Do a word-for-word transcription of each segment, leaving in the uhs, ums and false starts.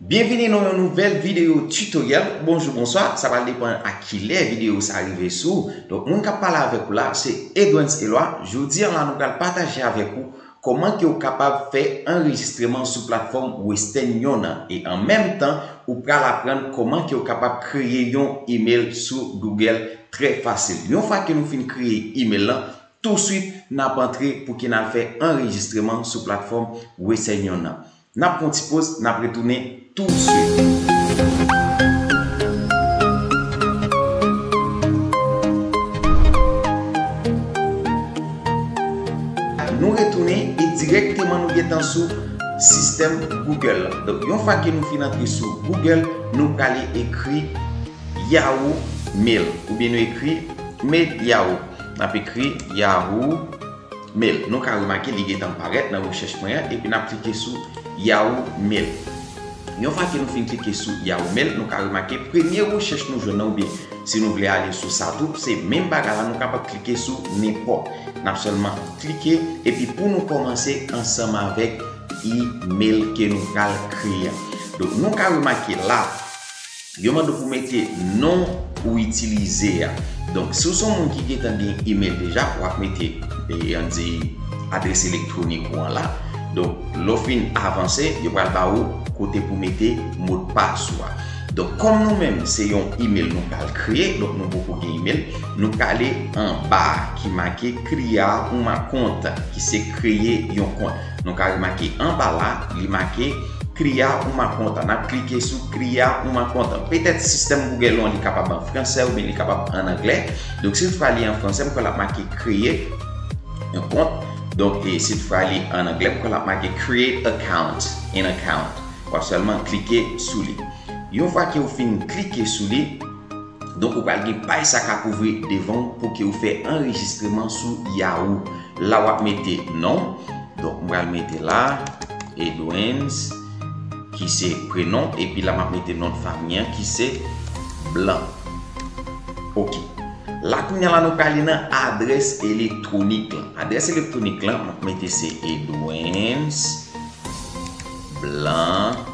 Byenvini nan yon nouvèl videyo tutorial. Bonjou, bonswa. Sa pral depann a kilè videyo sa rive sou ou. Donk, moun k ap pale avèk ou la, se Edwens Eloi. Jodi a la, nou pral pataje avèk ou kòman ke w kapab fè anrejistreman sou platfòm Western Union nan. E an menm tan, ou pral aprann kòman ke w kapab kreye yon email sou Google trè fasil. Yon fwa ke nou fin kreye email lan, touswit n ap antre pou ke n al fè anrejistreman sou platfòm Western Union nan. N ap pran ti poz, n ap retounen touswit. Nou retounen e dirèkteman nou gentan sou sistèm Google la. Donk, yon fwa ke nou fin antre sou Google, nou prale ekri Yahoo Mail, oubyen nou ekri Mail Yahoo. N ap ekri Yahoo Mail. Nou ka remake li gentan parèt nan rechèch mwen an, epi n ap klike sou Yahoo Mail. Yon fwa ke nou fin klike sou Yahoo Mail, nou ka remake premye rechèch nou jwenn nan, oubyen si nou vle ale sou sa tou, se menm bagay la, nou kapab klike sou nenpòt. N ap sèlman klike, epi pou nou kòmanse ansanm avèk email ke nou pral kreye a. Donk, nou ka remake la, yo mande w pou mete non ou itilize a. Donk, si w se yon moun ki gentan gen email deja, w ap mete, e, ann di, adrès elektwonik ou an la. Donk, lè w fin avanse, yo pral ba ou kote pou mete modpas ou a. Donk, kòm nou menm, se yon email nou pral kreye, donk nou poko gen email, nou prale anba a ki make crea uma conta, ki se kreye yon kont. Nou ka remake anba la, li make cria uma conta. N ap klike sou cria uma conta. Petèt sistèm Google ou an li kapab an fransè oubyen li kapab an anglè. Donk, si toutfwa li an fransè, m kwè l ap make kreye yon kont. Donk, e si toutfwa li an anglè, m kwè l ap make create account, an account. W ap sèlman klike sou li. Yon fwa ke w fin klike sou li, donk, ou pral gen paj sa k ap ouvri devan w pou ke w fè anrejistreman sou Yahoo. La, w ap mete non. Donk, m pral mete la, Edwens, ki se prenon, epi la, m ap mete non fanmi an, ki se Blanc. Ok. La, kounye a la, nou prale nan adrès elektwonik lan. Adrès elektwonik lan, m ap mete se Edwens Blanc.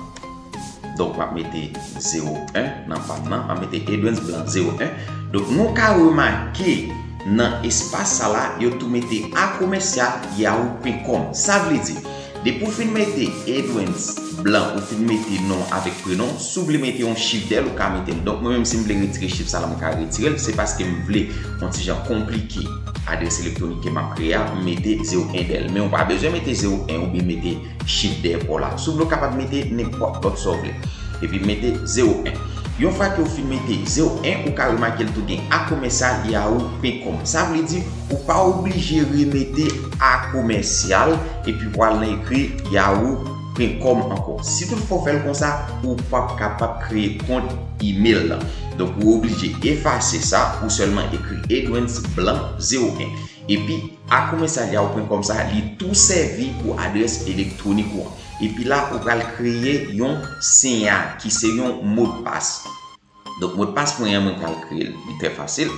Donk, m ap mete zewo en nan pa m nan. M ap mete Edwens Blanc zewo en. Donk, nou ka remake nan espas sa la, yo tou mete a commercial yahoo point com. Sa vle di, depi w fin mete Edwens Blanc, ou fin mete non avèk prenon, si w vle mete yon chif dèyè l, ou ka mete l. Donk, mwen menm, si m vle retire chif sa la, m ka retire l. Se paske m vle yon ti jan konplike adrès elektwonik ke m ap kreye a, m mete zewo en dèyè l. Men w pa bezwen mete zewo en oubyen mete chif dèyè pa w la. Si w vle, w kapab mete nenpòt lòt sa w vle. Epi mete zewo en. Yon fwa ke w fin mete zewo en, ou ka remake l tou gen a commercial yahoo point com. Sa vle di, ou pa oblije remete a commercial epi w al nan ekri yahoo point com ankò. Si toutfwa w fè l konsa, ou p ap kapab kreye kont email lan. Donk, ou oblije efase sa, ou sèlman ekri Edwens Blanc zewo en. Epi, a commercial yahoo point com sa, li tou sèvi pou adrès elektwonik ou an. Epi la, ou pral kreye yon siya, ki se yon modpas. Donk, modpas mwen an, mwen pral kreye l. Li trè fasil.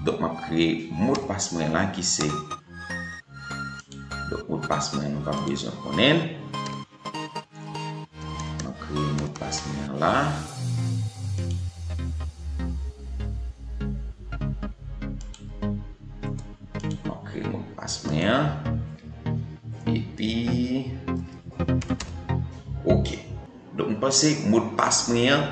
Donk, m ap kreye modpas mwen la, ki se, donk, modpas mwen an, nou p ap bezwen konnen l. M ap kreye modpas mwen an la. M ap kreye modpas mwen an. Epi, ok. Donk, m panse modpas mwen an,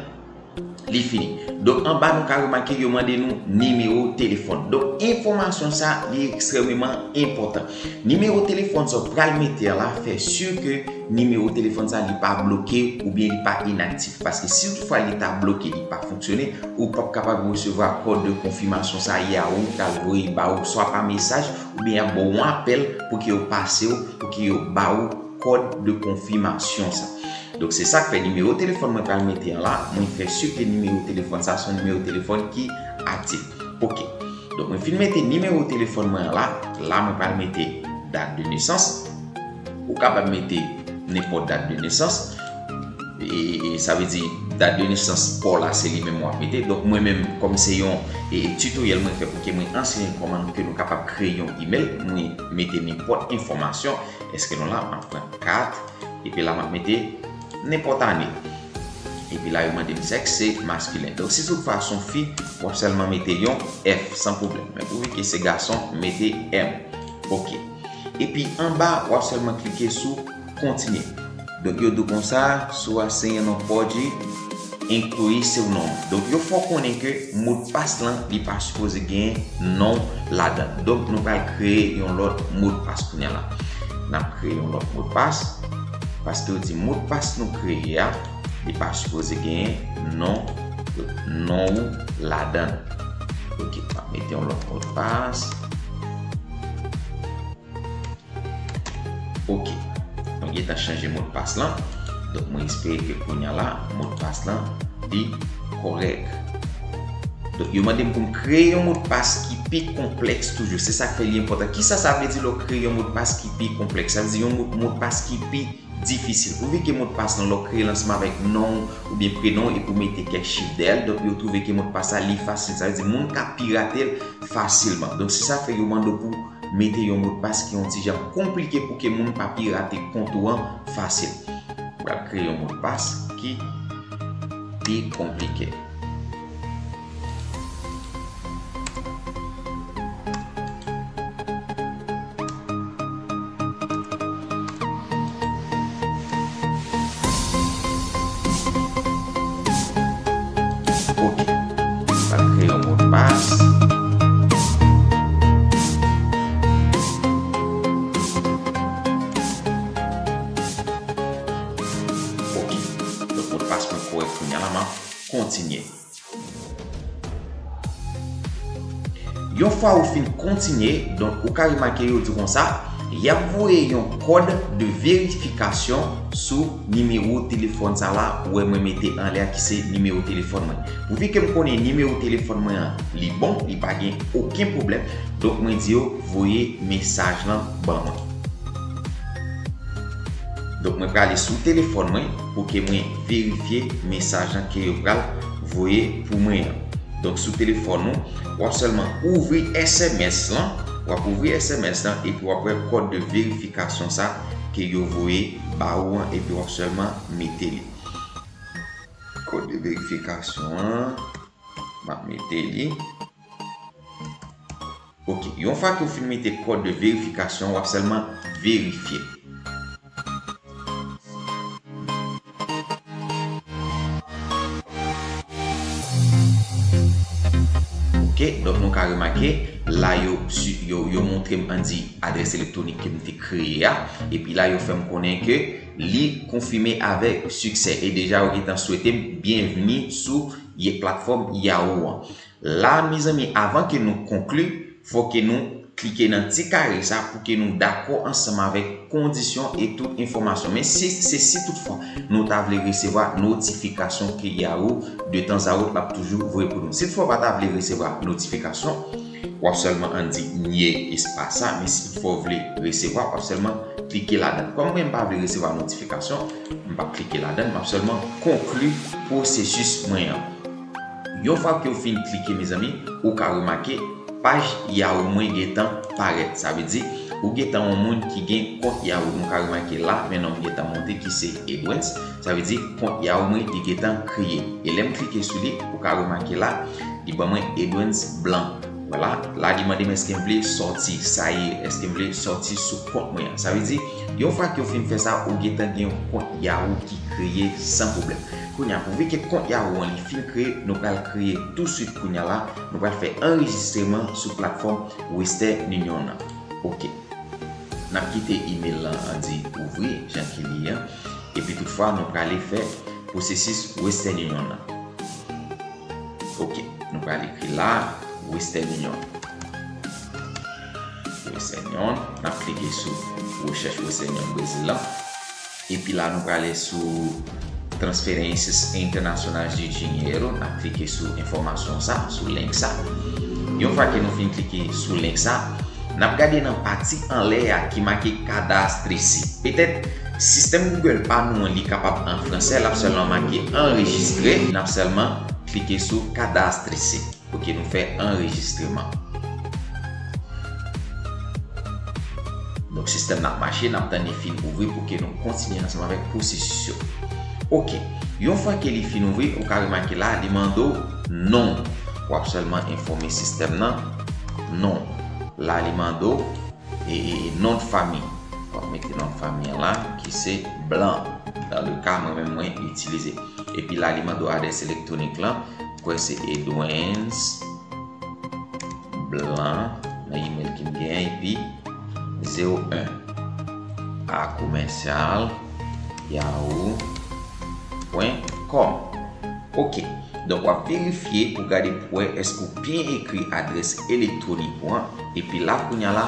li fini. Donk, anba nou ka remake yo mande nou nimewo telefòn. Donk, enfòmasyon sa, li ekstrèmeman enpòtan. Nimewo telefòn sa w pral mete an la, fè si ke nimewo telefòn sa, li pa bloke oubyen li pa inaktif. Paske si toutfwa li ta bloke, li pa fonksyone, ou p ap kapab resevwa kòd de konfimasyon sa Yahoo pral voye ba ou, swa pa mesaj, oubyen y ap ba w yon apèl pou ke yo pase w, pou ke yo ba ou kòd de konfimasyon sa. Donk, se sa k fè nimewo telefòn mwen pral mete an la, mwen fè si ke nimewo telefòn sa se yon nimewo telefòn ki aktif. Ok. Donk, mwen fin mete nimewo telefòn mwen an la, la mwen pral mete dat de nesans. Ou kapab mete nenpòt dat de nesans. E, e sa vle di, dat de nesans pa w la, se li menm w ap mete. Donk, mwen menm, kòm se yon, e, e, tutorial mwen fè pou ke mwen anseye kòman ke nou kapab kreye yon email, mwen mete nenpòt enfòmasyon. Èske nou la? M ap pran kat, epi la, m ap mete nenpòt ane. Epi la, yo mande m sèks, se maskilen. Donk, si toutfwa se yon fi, w ap sèlman mete yon F san pwoblèm. Men pou vi ke se gason, mete M. Oke. Epi anba, w ap sèlman klike sou kontinye. Donk, yo di w konsa, si w a se yon non pòdi, incluye seu nome. Donk, yo fè w konnen ke modpas lan, li pa sipoze gen non w ladan l. Donk, nou pral kreye yon lòt modpas kounye a la. N ap kreye yon lòt modpas, paske yo di modpas nou kreye a, li pa sipoze gen non, non w ladan l. Oke, m ap mete yon lòt modpas. Oke. Mwen gentan chanje modpas lan. Donk, mwen espere ke kounye a la, modpas lan, li kòrèk. Donk, yo mande m pou m kreye yon modpas ki pi konplèks toujou. Se sa k fè li enpòtan. Kisa sa vle di lè w kreye yon modpas ki pi konplèks? Sa vle di yon mo-, modpas ki pi difisil. Pou vi ke modpas lan, lè w kreye l ansanm avèk non w oubyen prenon w epi w mete kèk chif dèyè l, donk, yo twouve ke modpas la, li fasil. Sa vle di moun ka pirate l fasilman. Donk, se sa k fè yo mande w pou mete yon modpas ki yon ti jan konplike pou ke moun pa pirate kont ou an fasil. Ou pral kreye yon modpas ki pi konplike. Oke. M pral kreye yon modpas. Oke. Donk, modpas mwen kòrèk kounye a la, m ap kontinye. Yon fwa ou fin kontinye, donk, ou ka remake yo di konsa, y ap voye yon kòd de verifikasyon sou nimewo telefòn sa la, ou wè mwen mete anlè a ki se nimewo telefòn mwen. Pouvi ke m konnen nimewo telefòn mwen an, li bon, li pa gen okenn pwoblèm, donk mwen di yo voye mesaj lan ban mwen. Donk, mwen prale sou telefòn mwen pou ke mwen verifye mesaj lan ke yo pral voye pou mwen an. Donk, sou telefòn ou, w ap sèlman ouvri S M S lan, w ap ouvri S M S lan epi w ap wè kòd de verifikasyon sa ke yo voye ba ou an epi w ap sèlman mete li. Kòd de verifikasyon an, m ap mete li. Oke, yon fwa ke w fin mete kòd de verifikasyon, w ap sèlman verifye. Oke, donk nou ka remake, la yo, yo, yo montre m, ann di, adrès elektwonik ke m te kreye a, epi la yo fè m konnen ke li konfime avèk siksè. E deja, yo gentan swete m byenvni sou platfòm Yahoo an. La, mezanmi, avan ke nou konkli, fò ke nou klike nan ti kare sa pou ke nou dakò ansanm avèk kondisyon e tout enfòmasyon. Men si, se si toutfwa nou ta vle resevwa notifikasyon ke Yahoo, de tan a wòt, l ap toujou voye pou nou. Si toutfwa w pa ta vle resevwa notifikasyon, w ap sèlman ann di nye espas sa, men si toutfwa w vle resevwa, w ap sèlman klike ladan l. Kòm mwen, m pa vle resevwa notifikasyon, m p ap klike ladan l, m ap sèlman konkli pwosesis mwen an. Yon fwa ke w fin klike, mezanmi, ou ka remake paj Yahoo mwen gentan parèt. Sa vle di, ou gentan yon moun ki gen kont Yahoo. Nou ka remake la, men non m gentan monte ki se Edwens. Sa vle di, kont Yahoo mwen, li gentan kreye. E lè m klike sou li, ou ka remake la, li ban mwen Edwens Blanc. Vwala, la li mande m èske m vle sòti. Sa ye, èske m vle sòti sou kont mwen an. Sa vle di, yon fwa ke w fin fè sa, ou gentan gen yon kont Yahoo ki kreye san pwoblèm. Kounye a, pouvi ke kont Yahoo an li fin kreye, nou pral kreye touswit kounye a la, nou pral fè anrejistreman sou platfòm Western Union nan. Oke. N ap kite email lan ann di ouvri, jan ke li ye an. Epi toutfwa, nou prale fè pwosesis Western Union nan. Oke. Nou pral ekri la, Western Union. Western Union. N ap klike sou rechèch Western Union Brezil lan. Epi la, nou prale sou Transferências Internacionais de Dinheiro. N ap klike sou enfòmasyon sa, sou link sa. Yon fwa ke nou fin klike sou link sa, n ap gade nan pati anlè a ki make Cadastre-se. Petèt, sistèm Google pa nou an, li kapab an fransè, l ap sèlman make enregistre, n ap sèlman klike sou Cadastre-se. Pou ke nou fè anrejistreman. Donk, sistèm nan ap mache, n ap tann li fin ouvri pou ke nou kontinye ansanm avèk pwosesis yo. Oke. Yon fwa ke li fin ouvri, ou ka remake la, li mande w non. W ap sèlman enfòme sistèm nan non. La, li mande w e, e, e non de fami. W ap mete non de fami an la, ki se Blanc. Dans le cas, mwen menm, mwen itilize. Epi la, li mande w adrès elektwonik lan. Kwè se Edwens Blanc nan email ki m genyen, epi zewo en a komèsyal yahoo pwen kòm. Ok. Donk, w ap verifye pou gade pou wè èske w byen ekri adrès elektwonik ou an. Epi la, kounye a la,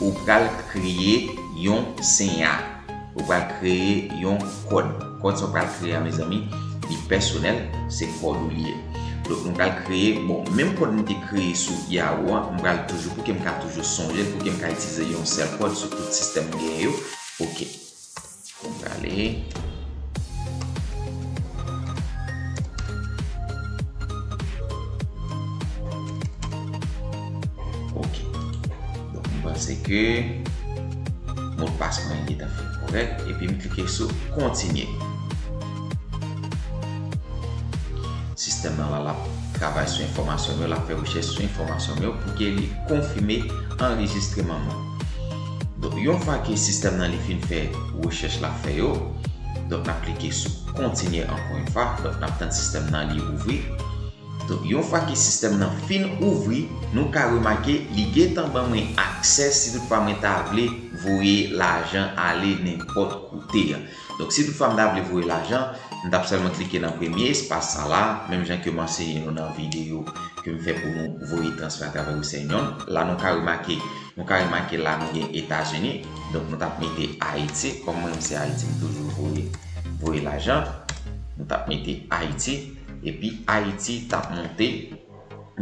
ou pral kreye yon senya. Ou pral kreye yon kòd. Kòd sa w pral kreye a, mezanmi, li pèsonèl, se kòd ou li ye. Donk, nou pral kreye, bon, menm kòd nou te kreye sou Yahoo an, m pral toujou, pou ke m ka toujou sonje l, pou ke m ka itilize yon sèl kòd sou tout sistèm m genyen yo. Ok. Mwen prale. Ok. Donk, mwen panse ke modpas mwen gentan fèt kòrèk. Epi m klike sou kontinye. Sistèm nan la, l ap travay sou enfòmasyon m yo, l ap fè rechèch sou enfòmasyon m yo pou ke li konfime anrejistreman mwen. Donk, yon fwa ke sistèm nan li fin fè rechèch l ap fè yo, donk, n ap klike sou kontinye ankò yon fwa. Donk, n ap tann sistèm nan li ouvri. Donk, yon fwa ke sistèm nan fin ouvri, nou ka remake li gentan ban mwen aksè si toutfwa mwen ta vle voye lajan ale nenpòt kote a. Donk, si toutfwa m ta vle voye lajan, m t ap sèlman klike nan premye espas sa la, menm jan ke m anseye nou nan videyo ke m fè pou nou voye transfè atravè Western Union. La, nou ka remake, nou ka remake la, nou gen Etazini. Donk, nou t ap mete Ayiti. Kòm mwen, m se Ayiti, m toujou voye, voye lajan. Nou t ap mete Ayiti. Epi, Ayiti t ap monte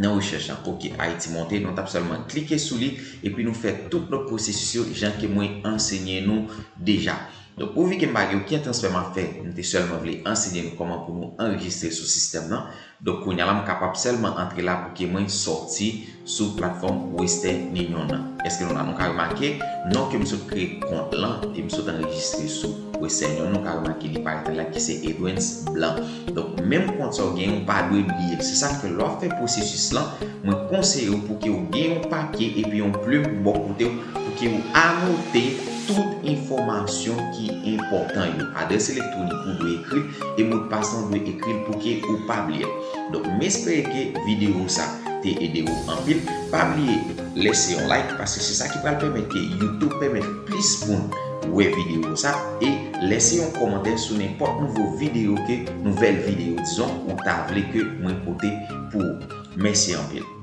nan rechèch lan. Ok, Ayiti monte, nou t ap sèlman klike sou li, epi nou fè tout lòt pwosesis yo jan ke mwen ansenye nou deja. Donk, pouvi ke m pa gen okenn transfè m ap fè, m te sèlman vle ansenye nou kòman pou nou anrejistre sou sistèm nan. Donk, kounye a la, m kapab sèlman antre la pou ke mwen sòti sou platfòm Western Union nan. Èske nou la? Nou ka remake, non ke m sot kreye kont lan, e m sot anrejistre sou Western Union, nou ka remake li parèt la ki se Edwens Blanc. Donk, menm kont sa w genyen, ou pa dwe bliye l. Se sa k fè, lè w ap fè pwosesis lan, mwen konseye w pou ke w gen yon papye epi yon plim bò kote w, pou ke w anote tout enfòmasyon ki enpòtan yo. Adrès elektwonik ou dwe ekri l, e modpas lan ou dwe ekri l pou ke ou pa bliye l. Donk, m espere ke videyo sa te ede w anpil. Pa bliye lèse yon like, paske se sa ki pral pèmèt ke YouTube pèmèt plis moun wè videyo sa, e lèse yon kòmantè sou nenpòt nouvo videyo ke, nouvèl videyo, dizon, ou ta vle ke mwen pote pou ou. Mèsi anpil.